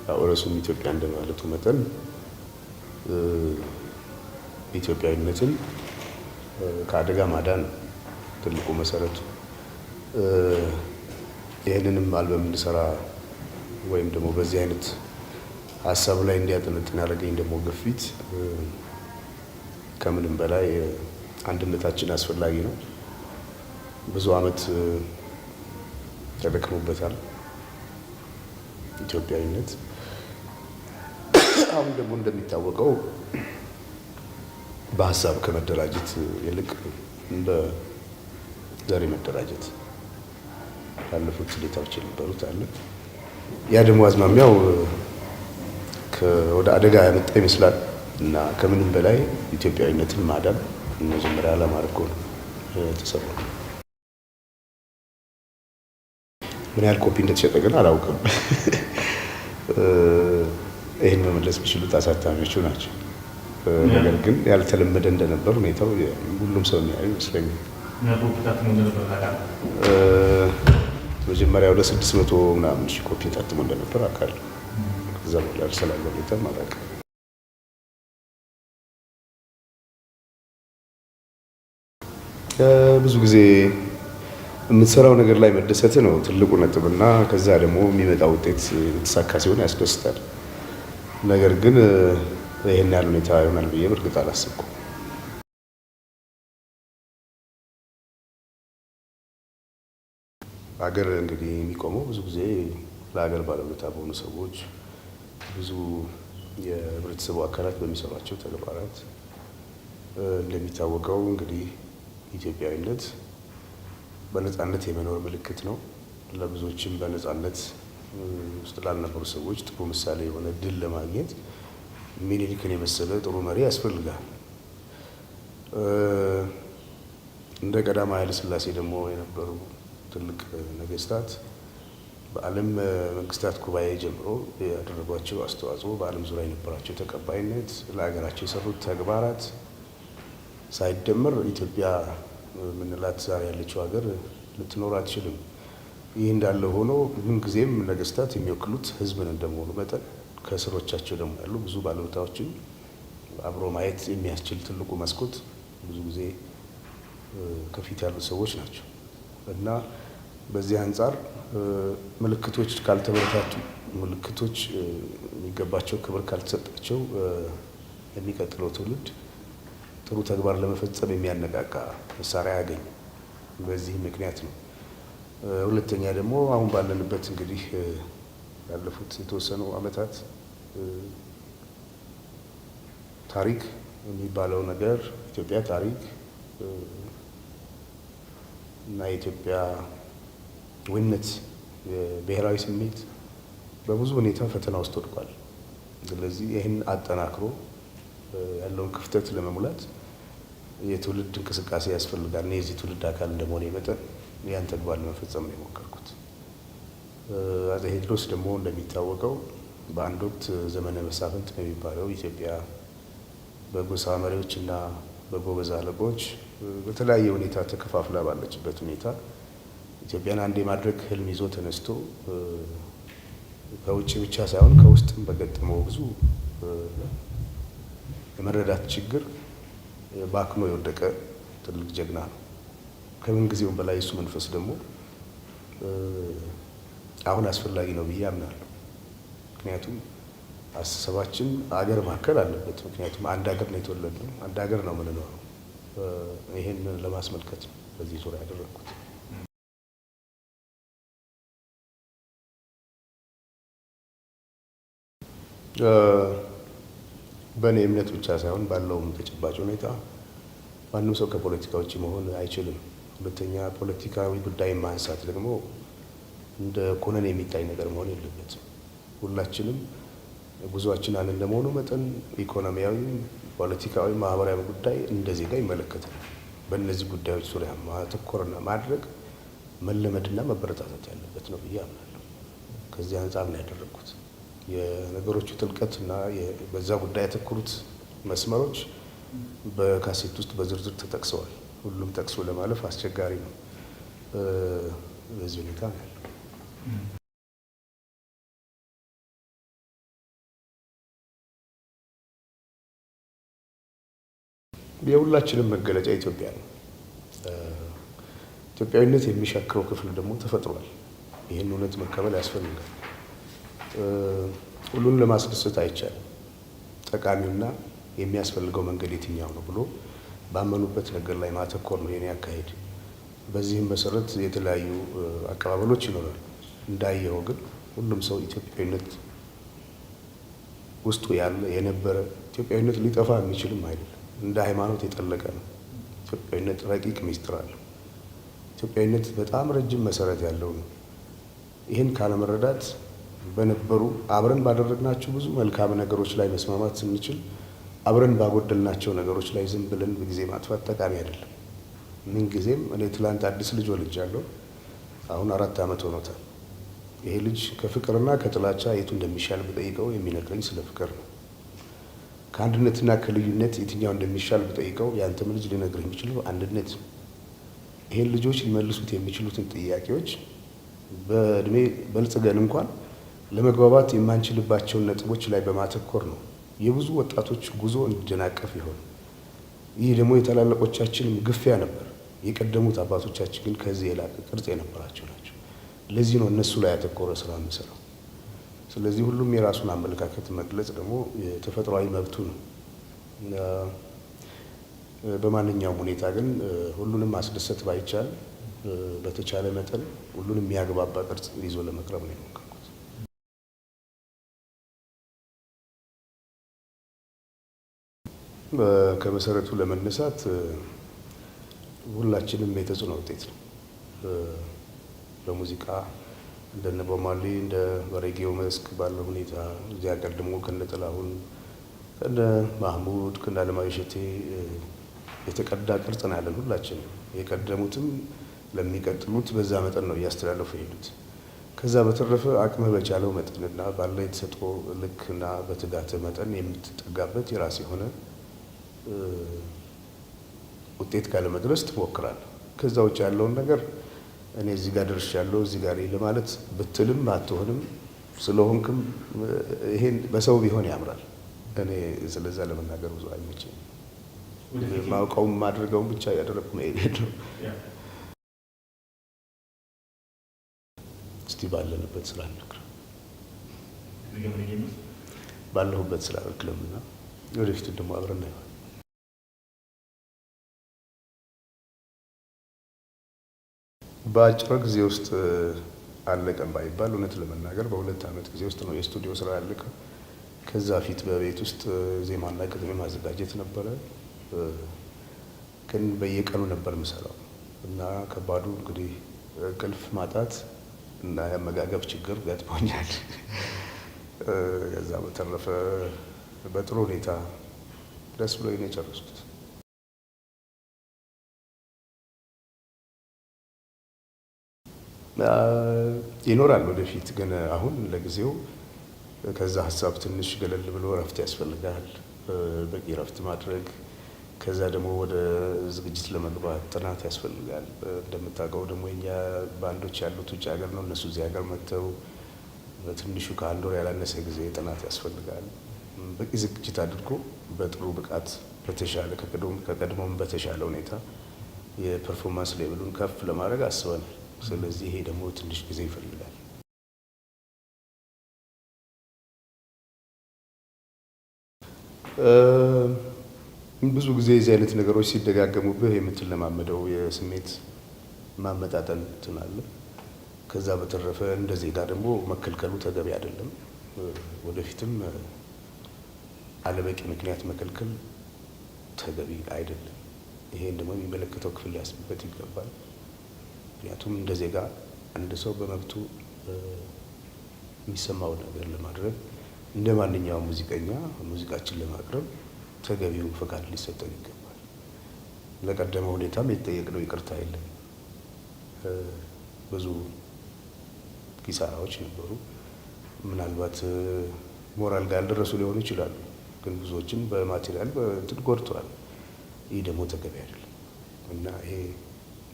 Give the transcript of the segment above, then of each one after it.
ያው ርዕሱም ኢትዮጵያ እንደማለቱ መጠን ኢትዮጵያዊነትን ከአደጋ ማዳን ነው ትልቁ መሰረቱ። ይህንንም አልበም እንድሰራ ወይም ደግሞ በዚህ አይነት ሀሳብ ላይ እንዲያጠነጥን ያደረገኝ ደግሞ ግፊት ከምንም በላይ አንድነታችን አስፈላጊ ነው። ብዙ ዓመት ተደክሞበታል ኢትዮጵያዊነት። አሁን ደግሞ እንደሚታወቀው በሀሳብ ከመደራጀት ይልቅ በዘር መደራጀት ያለፉት ሁኔታዎች የነበሩት አለ። ያ ደግሞ አዝማሚያው ወደ አደጋ ያመጣ ይመስላል እና ከምንም በላይ ኢትዮጵያዊነትን ማዳን መጀመሪያ ዓላማ አድርጎ ነው የተሰራው። ምን ያህል ኮፒ እንደተሸጠ ግን አላውቅም። ይህን መመለስ የሚችሉት አሳታሚዎቹ ናቸው። ነገር ግን ያልተለመደ እንደነበር ሁኔታው ሁሉም ሰው የሚያዩ ይመስለኛል። መጀመሪያ ወደ 600 ምናምን ሺህ ኮፒ ታትሞ እንደነበር አውቃለሁ። ከዛ በኋላ ስላለ ሁኔታም አላውቅም። ብዙ ጊዜ የምትሰራው ነገር ላይ መደሰት ነው ትልቁ ነጥብ እና ከዛ ደግሞ የሚመጣ ውጤት የተሳካ ሲሆን ያስደስታል። ነገር ግን ይህን ያህል ሁኔታ ይሆናል ብዬ በእርግጥ አላሰብኩም። ሀገር እንግዲህ የሚቆመው ብዙ ጊዜ ለሀገር ባለውለታ በሆኑ ሰዎች፣ ብዙ የህብረተሰቡ አካላት በሚሰሯቸው ተግባራት። እንደሚታወቀው እንግዲህ ኢትዮጵያዊነት በነፃነት የመኖር ምልክት ነው። ለብዙዎችም በነፃነት ውስጥ ላልነበሩ ሰዎች ጥሩ ምሳሌ የሆነ ድል ለማግኘት ሚኒሊክን የመሰለ ጥሩ መሪ ያስፈልጋል። እንደ ቀዳማዊ ኃይለ ሥላሴ ደግሞ የነበሩ ትልቅ ነገስታት በዓለም መንግስታት ጉባኤ ጀምሮ ያደረጓቸው አስተዋጽኦ፣ በዓለም ዙሪያ የነበራቸው ተቀባይነት፣ ለሀገራቸው የሰሩት ተግባራት ሳይደመር ኢትዮጵያ የምንላት ዛሬ ያለችው ሀገር ልትኖር አትችልም። ይህ እንዳለ ሆኖ ምንጊዜም ነገስታት የሚወክሉት ህዝብን እንደመሆኑ መጠን ከስሮቻቸው ደግሞ ያሉ ብዙ ባለውለታዎችን አብሮ ማየት የሚያስችል ትልቁ መስኮት ብዙ ጊዜ ከፊት ያሉ ሰዎች ናቸው እና በዚህ አንጻር ምልክቶች ካልተበረታቱ፣ ምልክቶች የሚገባቸው ክብር ካልተሰጣቸው የሚቀጥለው ትውልድ ጥሩ ተግባር ለመፈጸም የሚያነቃቃ መሳሪያ አያገኝም። በዚህ ምክንያት ነው። ሁለተኛ ደግሞ አሁን ባለንበት እንግዲህ ያለፉት የተወሰኑ ዓመታት ታሪክ የሚባለው ነገር፣ ኢትዮጵያ ታሪክ እና የኢትዮጵያ ውነት የብሔራዊ ስሜት በብዙ ሁኔታ ፈተና ውስጥ ወድቋል። ስለዚህ ይህን አጠናክሮ ያለውን ክፍተት ለመሙላት የትውልድ እንቅስቃሴ ያስፈልጋል። እኔ የዚህ ትውልድ አካል እንደመሆኔ መጠን ያን ተግባር ለመፈጸም ነው የሞከርኩት። አፄ ቴዎድሮስ ደግሞ እንደሚታወቀው በአንድ ወቅት ዘመነ መሳፍንት በሚባለው ኢትዮጵያ በጎሳ መሪዎች እና በጎበዝ አለቆች በተለያየ ሁኔታ ተከፋፍላ ባለችበት ሁኔታ ኢትዮጵያን አንድ የማድረግ ህልም ይዞ ተነስቶ ከውጭ ብቻ ሳይሆን ከውስጥም በገጠመው ብዙ የመረዳት ችግር ባክኖ የወደቀ ትልቅ ጀግና ነው። ከምን ጊዜውም በላይ የሱ መንፈስ ደግሞ አሁን አስፈላጊ ነው ብዬ አምናለሁ። ምክንያቱም አስተሳሰባችን አገር ማከል አለበት። ምክንያቱም አንድ ሀገር ነው የተወለድነው፣ አንድ ሀገር ነው የምንኖረው። ይህን ለማስመልከት ነው በዚህ ዙሪያ ያደረግኩት። በእኔ እምነት ብቻ ሳይሆን ባለውም ተጨባጭ ሁኔታ ማንም ሰው ከፖለቲካ ውጭ መሆን አይችልም። ሁለተኛ ፖለቲካዊ ጉዳይ ማንሳት ደግሞ እንደ ኮነን የሚታይ ነገር መሆን የለበትም። ሁላችንም ጉዟችን አንድ እንደመሆኑ መጠን ኢኮኖሚያዊ፣ ፖለቲካዊ፣ ማህበራዊ ጉዳይ እንደ ዜጋ ይመለከታል። በእነዚህ ጉዳዮች ዙሪያ ማተኮርና ማድረግ መለመድና መበረታታት ያለበት ነው ብዬ አምናለሁ። ከዚህ አንጻር ነው ያደረግኩት። የነገሮቹ ጥልቀት እና በዛ ጉዳይ ያተኮሩት መስመሮች በካሴት ውስጥ በዝርዝር ተጠቅሰዋል። ሁሉም ጠቅሶ ለማለፍ አስቸጋሪ ነው። በዚህ ሁኔታ ነው ያለው። የሁላችንም መገለጫ ኢትዮጵያ ነው። ኢትዮጵያዊነት የሚሻክረው ክፍል ደግሞ ተፈጥሯል። ይህን እውነት መቀበል ያስፈልጋል። ሁሉን ለማስደሰት አይቻልም። ጠቃሚውና የሚያስፈልገው መንገድ የትኛው ነው ብሎ ባመኑበት ነገር ላይ ማተኮር ነው የኔ አካሄድ። በዚህም መሰረት የተለያዩ አቀባበሎች ይኖራሉ። እንዳየኸው ግን ሁሉም ሰው ኢትዮጵያዊነት ውስጡ ያለ የነበረ፣ ኢትዮጵያዊነት ሊጠፋ የሚችልም አይደለም። እንደ ሃይማኖት የጠለቀ ነው። ኢትዮጵያዊነት ረቂቅ ሚስጥር አለው። ኢትዮጵያዊነት በጣም ረጅም መሰረት ያለው ነው። ይህን ካለመረዳት በነበሩ አብረን ባደረግናቸው ብዙ መልካም ነገሮች ላይ መስማማት ስንችል አብረን ባጎደልናቸው ነገሮች ላይ ዝም ብለን ጊዜ ማጥፋት ጠቃሚ አይደለም። ምን ጊዜም እኔ ትላንት አዲስ ልጅ ወልጃለሁ። አሁን 4 ዓመት ሆኖታል። ይሄ ልጅ ከፍቅርና ከጥላቻ የቱ እንደሚሻል ብጠይቀው የሚነግረኝ ስለ ፍቅር ነው። ከአንድነትና ከልዩነት የትኛው እንደሚሻል ብጠይቀው የአንተም ልጅ ሊነግርህ የሚችለው አንድነት ነው። ይሄን ልጆች ሊመልሱት የሚችሉትን ጥያቄዎች በእድሜ በልጽገን እንኳን ለመግባባት የማንችልባቸውን ነጥቦች ላይ በማተኮር ነው የብዙ ወጣቶች ጉዞ እንዲደናቀፍ ይሆን። ይህ ደግሞ የታላላቆቻችንም ግፊያ ነበር። የቀደሙት አባቶቻችን ግን ከዚህ የላቀ ቅርጽ የነበራቸው ናቸው። ለዚህ ነው እነሱ ላይ ያተኮረ ስራ የምሰራው። ስለዚህ ሁሉም የራሱን አመለካከት መግለጽ ደግሞ የተፈጥሯዊ መብቱ ነው። በማንኛውም ሁኔታ ግን ሁሉንም ማስደሰት ባይቻል በተቻለ መጠን ሁሉንም የሚያግባባ ቅርጽ ይዞ ለመቅረብ ነው የሞከርኩት። ከመሰረቱ ለመነሳት ሁላችንም የተጽዕኖ ውጤት ነው። በሙዚቃ እንደነ ቦብ ማርሊ፣ እንደ በሬጌው መስክ ባለው ሁኔታ እዚህ ሀገር ደግሞ ከነ ጥላሁን፣ ከነ ማህሙድ፣ ከነ አለማየሁ እሸቴ የተቀዳ ቅርጽ ነው ያለን ሁላችንም። የቀደሙትም ለሚቀጥሉት በዛ መጠን ነው እያስተላለፉ የሄዱት። ከዛ በተረፈ አቅምህ በቻለው መጠንና ባለ የተሰጥኦ ልክና በትጋት መጠን የምትጠጋበት የራስ የሆነ ውጤት ጋር ለመድረስ ትሞክራለህ። ከዛ ውጭ ያለውን ነገር እኔ እዚህ ጋር ደርሻለሁ እዚህ ጋር ለማለት ብትልም አትሆንም፣ ስለሆንክም ይሄን በሰው ቢሆን ያምራል። እኔ ስለዛ ለመናገር ብዙ አይመቸኝም። ማውቀውም ማድረገውም ብቻ እያደረግኩ መሄድ ነው። እስቲ ባለንበት ስራ እንክረም፣ ባለሁበት ስራ እንክረምና ወደፊት ደግሞ አብረን እናየዋለን። በአጭር ጊዜ ውስጥ አለቀም ባይባል እውነት ለመናገር በ2 ዓመት ጊዜ ውስጥ ነው የስቱዲዮ ስራ ያለቀው። ከዛ ፊት በቤት ውስጥ ዜማና ግጥም ማዘጋጀት ነበረ። ግን በየቀኑ ነበር የምሰራው እና ከባዱ እንግዲህ እንቅልፍ ማጣት እና የአመጋገብ ችግር ገጥሞኛል። ከዛ በተረፈ በጥሩ ሁኔታ ደስ ብሎኝ ነው የጨረስኩት። ይኖራል ወደፊት፣ ግን አሁን ለጊዜው ከዛ ሀሳብ ትንሽ ገለል ብሎ እረፍት ያስፈልጋል። በቂ እረፍት ማድረግ፣ ከዛ ደግሞ ወደ ዝግጅት ለመግባት ጥናት ያስፈልጋል። እንደምታውቀው ደግሞ የኛ ባንዶች ያሉት ውጭ ሀገር ነው። እነሱ እዚህ ሀገር መጥተው በትንሹ ከአንድ ወር ያላነሰ ጊዜ ጥናት ያስፈልጋል። በቂ ዝግጅት አድርጎ በጥሩ ብቃት በተሻለ ከቀድሞም በተሻለ ሁኔታ የ performance level ኡን ከፍ ለማድረግ አስበናል። ስለዚህ ይሄ ደግሞ ትንሽ ጊዜ ይፈልጋል። ብዙ ጊዜ የዚህ አይነት ነገሮች ሲደጋገሙብህ የምትለማመደው የስሜት ማመጣጠን እንትን አለ። ከዛ በተረፈ እንደ ዜጋ ደግሞ መከልከሉ ተገቢ አይደለም። ወደፊትም አለበቂ ምክንያት መከልከል ተገቢ አይደለም። ይሄን ደግሞ የሚመለከተው ክፍል ሊያስብበት ይገባል። ምክንያቱም እንደ ዜጋ አንድ ሰው በመብቱ የሚሰማውን ነገር ለማድረግ፣ እንደ ማንኛውም ሙዚቀኛ ሙዚቃችን ለማቅረብ ተገቢውን ፈቃድ ሊሰጠን ይገባል። ለቀደመ ሁኔታም የተጠየቅነው ይቅርታ የለም። ብዙ ኪሳራዎች ነበሩ። ምናልባት ሞራል ጋር ያልደረሱ ሊሆኑ ይችላሉ፣ ግን ብዙዎችን በ material በእንትን ጎድተዋል። ይህ ደግሞ ተገቢ አይደለም እና ይሄ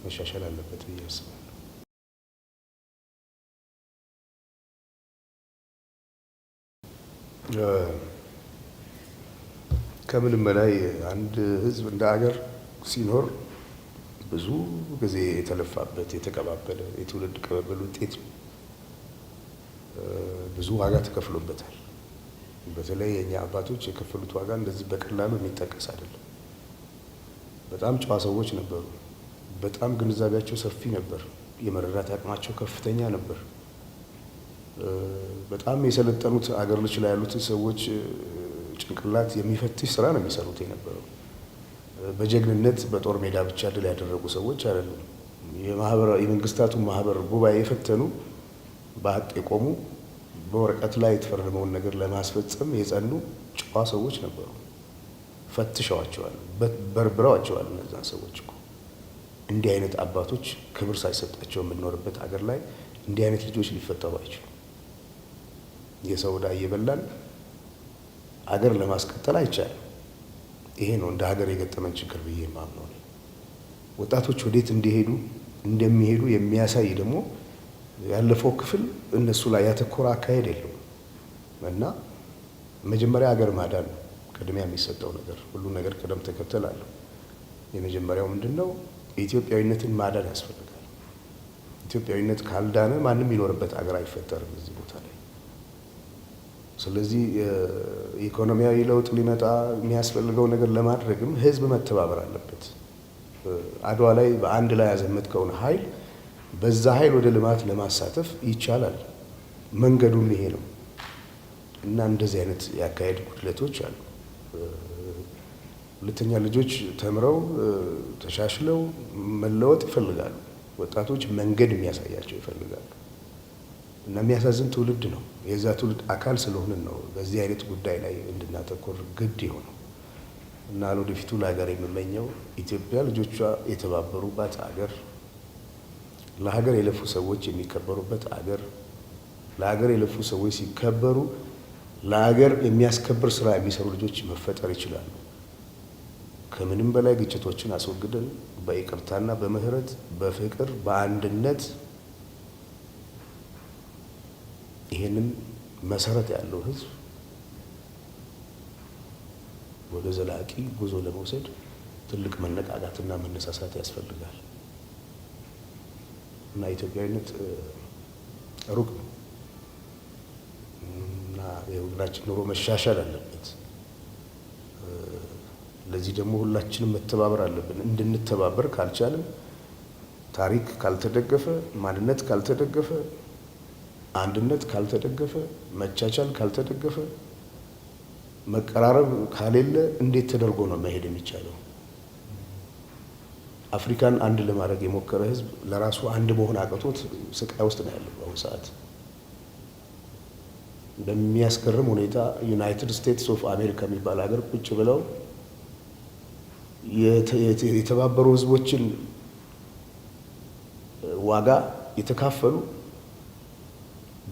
መሻሻል አለበት ብዬ አስባለሁ። ከምንም በላይ አንድ ህዝብ እንደ ሀገር ሲኖር ብዙ ጊዜ የተለፋበት፣ የተቀባበለ፣ የትውልድ ቅብብል ውጤት ነው። ብዙ ዋጋ ተከፍሎበታል። በተለይ የእኛ አባቶች የከፈሉት ዋጋ እንደዚህ በቀላሉ የሚጠቀስ አይደለም። በጣም ጨዋ ሰዎች ነበሩ። በጣም ግንዛቤያቸው ሰፊ ነበር። የመረዳት አቅማቸው ከፍተኛ ነበር። በጣም የሰለጠኑት አገሮች ላይ ያሉትን ሰዎች ጭንቅላት የሚፈትሽ ስራ ነው የሚሰሩት የነበረው። በጀግንነት በጦር ሜዳ ብቻ ድል ያደረጉ ሰዎች አይደሉም። የመንግስታቱን ማህበር ጉባኤ የፈተኑ፣ በሀቅ የቆሙ፣ በወረቀት ላይ የተፈረመውን ነገር ለማስፈጸም የጸኑ ጨዋ ሰዎች ነበሩ። ፈትሸዋቸዋል፣ በርብረዋቸዋል እነዛን ሰዎች እኮ። እንዲህ አይነት አባቶች ክብር ሳይሰጣቸው የምንኖርበት አገር ላይ እንዲህ አይነት ልጆች ሊፈጠሩ አይችሉም። የሰው ዕዳ እየበላን አገር ለማስቀጠል አይቻልም። ይሄ ነው እንደ ሀገር የገጠመን ችግር ብዬ የማምነው። ወጣቶች ወዴት እንዲሄዱ እንደሚሄዱ የሚያሳይ ደግሞ ያለፈው ክፍል እነሱ ላይ ያተኮረ አካሄድ የለውም እና መጀመሪያ ሀገር ማዳን ነው ቅድሚያ የሚሰጠው ነገር። ሁሉ ነገር ቅደም ተከተል አለው። የመጀመሪያው ምንድን ነው? ኢትዮጵያዊነትን ማዳን ያስፈልጋል። ኢትዮጵያዊነት ካልዳነ ማንም የሚኖርበት አገር አይፈጠርም እዚህ ቦታ ላይ። ስለዚህ ኢኮኖሚያዊ ለውጥ ሊመጣ የሚያስፈልገው ነገር ለማድረግም ህዝብ መተባበር አለበት። አድዋ ላይ በአንድ ላይ ያዘመትከውን ኃይል በዛ ኃይል ወደ ልማት ለማሳተፍ ይቻላል። መንገዱም ይሄ ነው እና እንደዚህ አይነት የአካሄድ ጉድለቶች አሉ። ሁለተኛ፣ ልጆች ተምረው ተሻሽለው መለወጥ ይፈልጋሉ። ወጣቶች መንገድ የሚያሳያቸው ይፈልጋሉ እና የሚያሳዝን ትውልድ ነው። የዛ ትውልድ አካል ስለሆንን ነው በዚህ አይነት ጉዳይ ላይ እንድናተኮር ግድ የሆነው። እና ለወደፊቱ ለሀገር የምመኘው ኢትዮጵያ ልጆቿ የተባበሩባት አገር፣ ለሀገር የለፉ ሰዎች የሚከበሩበት አገር፣ ለሀገር የለፉ ሰዎች ሲከበሩ ለሀገር የሚያስከብር ስራ የሚሰሩ ልጆች መፈጠር ይችላሉ። ከምንም በላይ ግጭቶችን አስወግደን በይቅርታና በምህረት፣ በፍቅር፣ በአንድነት ይሄንን መሰረት ያለው ህዝብ ወደ ዘላቂ ጉዞ ለመውሰድ ትልቅ መነቃቃትና መነሳሳት ያስፈልጋል እና ኢትዮጵያዊነት ሩቅ ነው እና የሁላችን ኑሮ መሻሻል አለበት። ለዚህ ደግሞ ሁላችንም መተባበር አለብን። እንድንተባበር ካልቻልን፣ ታሪክ ካልተደገፈ፣ ማንነት ካልተደገፈ፣ አንድነት ካልተደገፈ፣ መቻቻል ካልተደገፈ፣ መቀራረብ ከሌለ እንዴት ተደርጎ ነው መሄድ የሚቻለው? አፍሪካን አንድ ለማድረግ የሞከረ ህዝብ ለራሱ አንድ መሆን አቅቶት ስቃይ ውስጥ ነው ያለው በአሁኑ ሰዓት። በሚያስገርም ሁኔታ United States of America የሚባል ሀገር ቁጭ ብለው የተባበሩ ህዝቦችን ዋጋ የተካፈሉ፣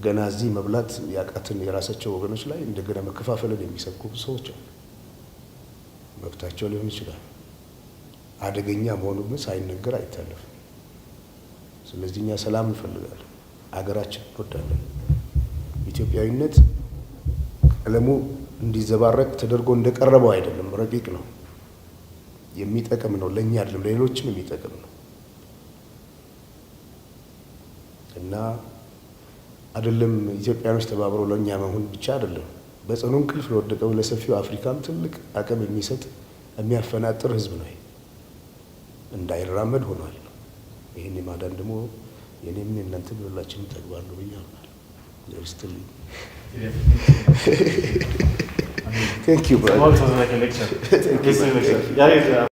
ገና እዚህ መብላት ያቃትን የራሳቸው ወገኖች ላይ እንደገና መከፋፈልን የሚሰብኩ ሰዎች አሉ። መብታቸው ሊሆን ይችላል። አደገኛ መሆኑ ግን ሳይነገር አይታለፍም። ስለዚህ እኛ ሰላም እንፈልጋለን፣ አገራችን እንወዳለን። ኢትዮጵያዊነት ቀለሙ እንዲዘባረቅ ተደርጎ እንደቀረበው አይደለም፣ ረቂቅ ነው፣ የሚጠቅም ነው። ለእኛ አይደለም፣ ለሌሎችም የሚጠቅም ነው እና አይደለም ኢትዮጵያኖች ተባብረው ለእኛ መሆን ብቻ አይደለም፣ በጽኑ እንቅልፍ ለወደቀው ለሰፊው አፍሪካም ትልቅ አቅም የሚሰጥ፣ የሚያፈናጥር ህዝብ ነው። እንዳይራመድ ሆኗል። ይህን የማዳን ደግሞ የኔም የእናንተም የሁላችንም ተግባር ነው ብዬ አምናለሁ። ይስጥልኝ። Thank you, brother. Well, it was like a lecture. Thank you. History lecture. Yeah.